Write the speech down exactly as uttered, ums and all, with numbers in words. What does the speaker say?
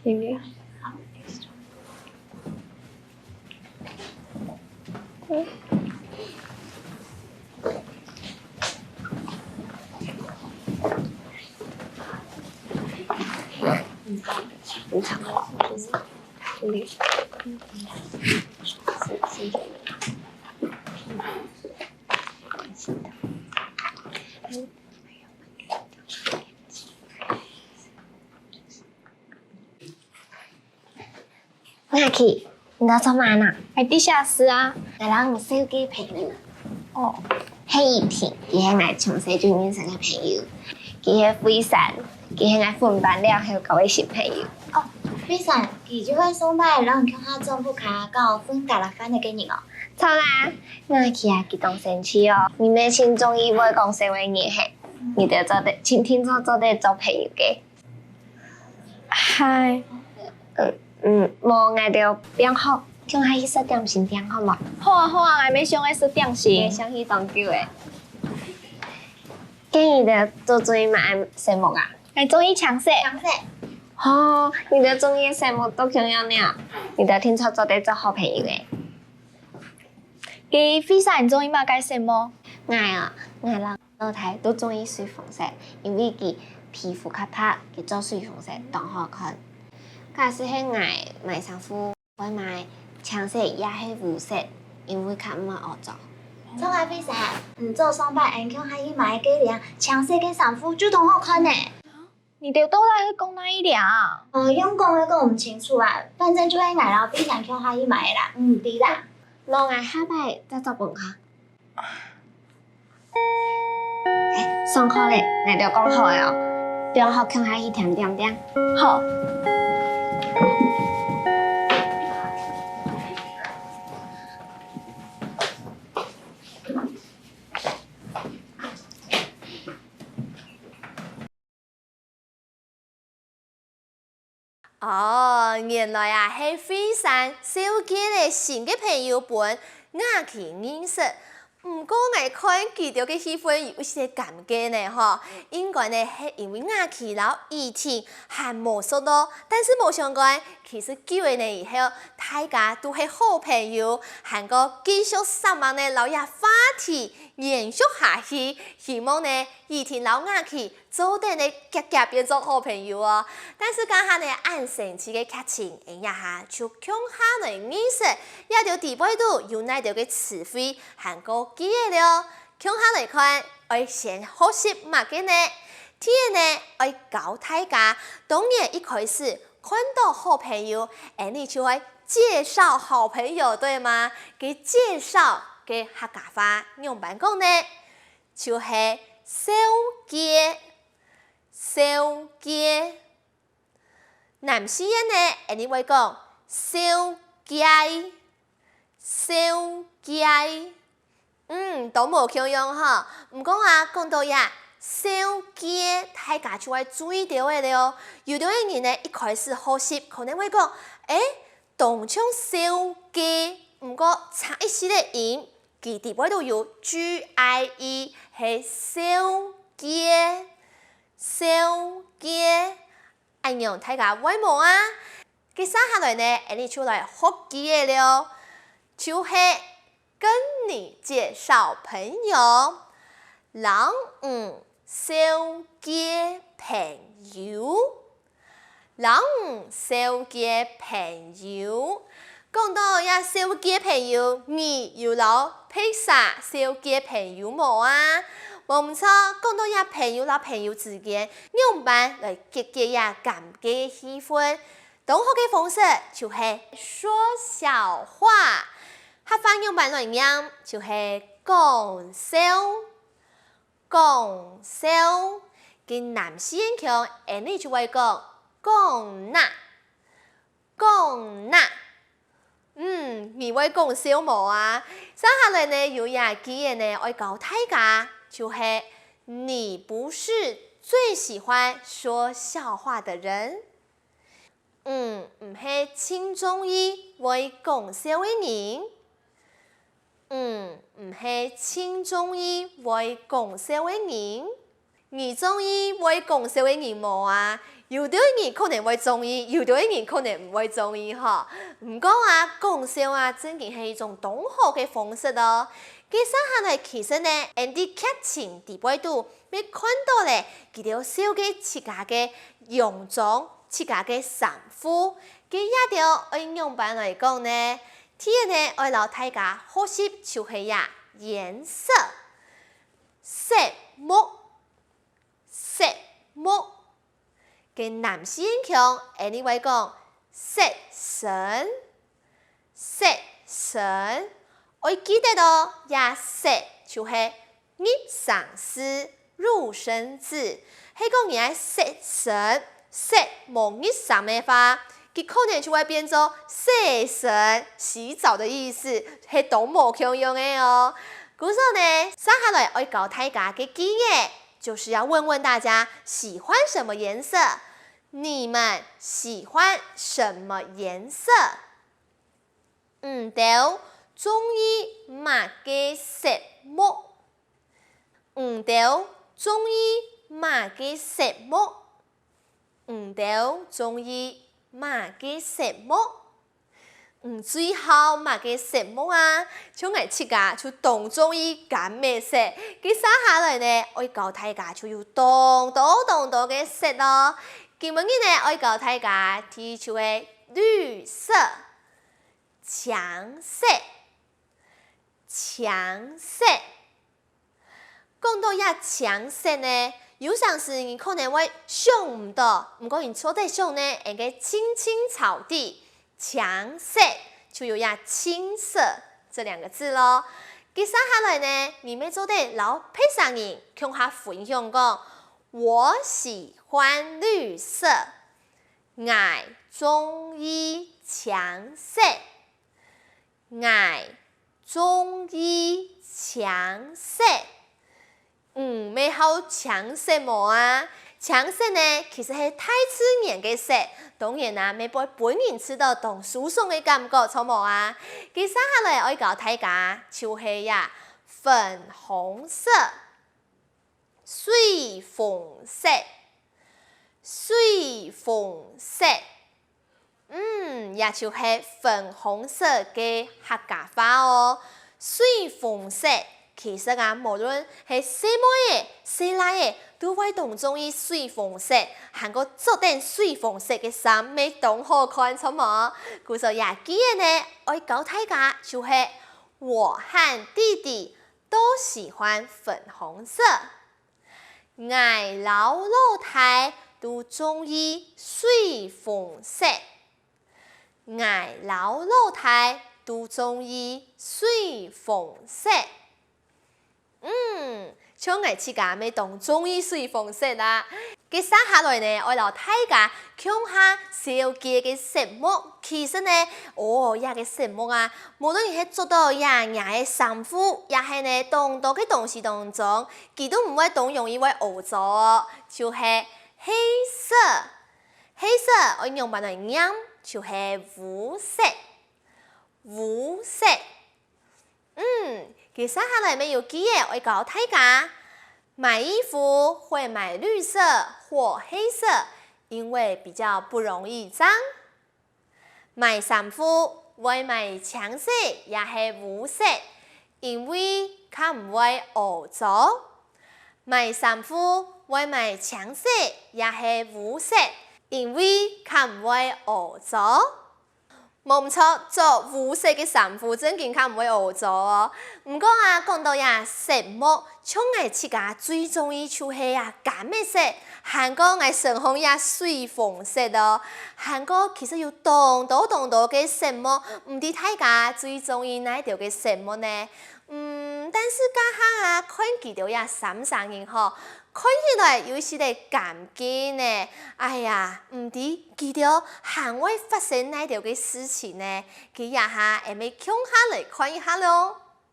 音乐。雅琪，你在做麼个呢？𠊎在寫詩啊。𠊎摎你紹介朋友。哦。係怡婷，佢係𠊎從細就認識个朋友。佢係惠珊，佢係𠊎分班了後交个新朋友。哦，惠珊，佢就係上擺摎你共下轉屋下教分家啦飯个該人哦。著啊，雅琪啊，佢當生趣哦，你乜盡中意會講笑个人嘿。你兜做得，盡定著做得做朋友个。 嗨。嗯，嗯，無，𠊎兜放學，共下去食點心店好無？好啊，好啊，𠊎乜想愛食點心。𠊎想去當久欸。該你兜都中意麼个色目啊？𠊎中意青色。青色。哦，你兜中意个色目都共樣呢。你兜定著做得做好朋友欸。該惠珊中意麼个色目？𠊎啊，𠊎摎 老弟都中意水紅色，因為佢皮膚較白，佢著水紅色當好看。假使係𠊎買衫褲，會買青色抑係烏色，因為較毋會屙糟。著啊，惠珊，你做上擺𠊎共下去買个領青色个衫褲就當好看呢。你兜到底係講哪一領啊？哦，用講个講毋清楚啊，反正就係𠊎摎惠珊共下去買个啦，毋知啦。無，𠊎下擺再做分你看。 上課咧，𠊎兜講好个哦，放學共下去甜點店。好。 哦，原來啊係惠珊紹介了新个朋友分雅琪認識。毋過𠊎看佢兜个氣氛有一息尷尬呢吼，應該呢係因為雅琪摎怡婷還無熟絡，但是無相干，其實久仔呢以後，大家都係好朋友，還過繼續煞猛呢摎這話題延續下去。希望呢怡婷摎雅琪 做得呢遽遽變做好朋友哦。但是這下呢恁生趣个劇情，𠊎這下就共下來認識這兜底背肚有哪兜个詞彙還過句仔了。共下來看，愛先學習麼个呢？第一呢，愛教大家，當然一開始看著好朋友，𠊎俚就愛介紹好朋友，對嗎？該介紹个客家話仰般講呢？ 就係紹介，紹介。南四縣呢，𠊎俚會講紹介，紹介。嗯，都無共樣吼。毋過啊，講著這紹介，大家就愛注意兜仔了哦。有兜个人呢，一開始學習可能會講：「欸，當像紹介，毋過差一息仔音。」 佢底背肚有G I E，係紹介，紹介。恁樣大家會無啊？該接下來呢，𠊎俚就來學句仔了，就係跟你介紹朋友，摎你紹介朋友。 摎你紹介朋友。講著這紹介朋友，你有摎別儕紹介朋友無啊？無毋著，講著這朋友摎朋友之間，仰般來解決這尷尬个氣氛？當好个方式就係說笑話。客話仰般來唸，就係講笑。 講笑。該南四縣腔，𠊎俚就會講講笑，講笑。嗯，你會講笑無啊？接下來呢，有一句仔呢，愛教大家，就係你不是最喜歡說笑話的人。 你毋係盡中意會講笑个人。你毋係盡中意會講笑个人。你中意會講笑个人無啊？有兜人可能會中意，有兜人可能毋會中意吼。毋過啊，講笑啊，正經係一種當好个方式哦。該續下來其實呢，𠊎等劇情底背肚乜看著咧，佢兜笑个自家个洋裝、自家个衫褲，該這兜愛仰般來講呢？第一呢，愛摎大家學習就係呀，顏色，色目，色目。 該南四縣腔，𠊎等會講色身，色身。愛記得哦，這色就係入聲字，入聲字。係講你愛色身，色無入聲个話，佢可能就會變做洗身，洗澡的意思，係當無共樣个哦。故所呢，續下來愛教大家个句仔， 就是要問問大家喜歡什麼顏色？你們喜歡什麼顏色？你兜中意麼个色目？你兜中意麼个色目？你兜中意麼个色目？ 你最好麼个色目啊？像𠊎自家就當中意柑仔色，該續下來呢，愛教大家就有當多當多个色囉。今晡日呢，愛教大家第一就係綠色、青色、青色。 講著這青色呢，有成時你可能會想毋著，毋過你做得想呢，𠊎等个青青草地，青色就有這青色這兩個字囉。該續下來呢，你乜做得摎別儕人共下分享講：「我喜歡綠色」，𠊎中意青色。 𠊎中意青色。你乜好青色無啊？青色呢，其實係大自然个色，當然啊，乜會分人試著當舒爽个感覺，著無啊？該續下來愛教大家，就係呀，粉紅色、水紅色、水紅色。 嗯，這就係粉紅色个客家話哦。水紅色，其實啊，無論係細妹仔、細倈仔，都會當中意水紅色，還過著等水紅色个衫，乜當好看，著無？故所這句仔呢，愛教大家就係：「我和弟弟都喜歡粉紅色。」 𠊎摎老弟都中意水紅色。𠊎摎老弟都中意水紅色。嗯，像𠊎自家乜當中意水紅色啊。該續下來呢，愛摎大家共下紹介个色目。其實呢，哦，這个色目啊，無論你係著到這若个衫褲，也係呢當多个東西當中， 佢都毋會當容易會屙糟哦，就係黑色。黑色愛仰般來唸？就係烏色，烏色。嗯，該續下來乜有句仔愛教大家，買衣服會買綠色或黑色，因為比較不容易髒。 買衫褲會買青色也係烏色，因為較毋會屙糟。買衫褲會買青色也係烏色，因為較毋會屙糟。無毋著，著烏色个衫褲正經較毋會屙糟哦。毋過啊，講到這色目，像𠊎自家最中意就係這柑仔色， 還過𠊎身項這水紅色哦。還過其實有當多當多个色目，毋知大家最中意哪兜个色目呢？嗯，但是這下啊，看佢兜這三儕人吼，看起來有一息仔尷尬呢。哎呀，毋知佢兜還會發生哪兜个事情呢？該這下，𠊎等共下來看一下囉。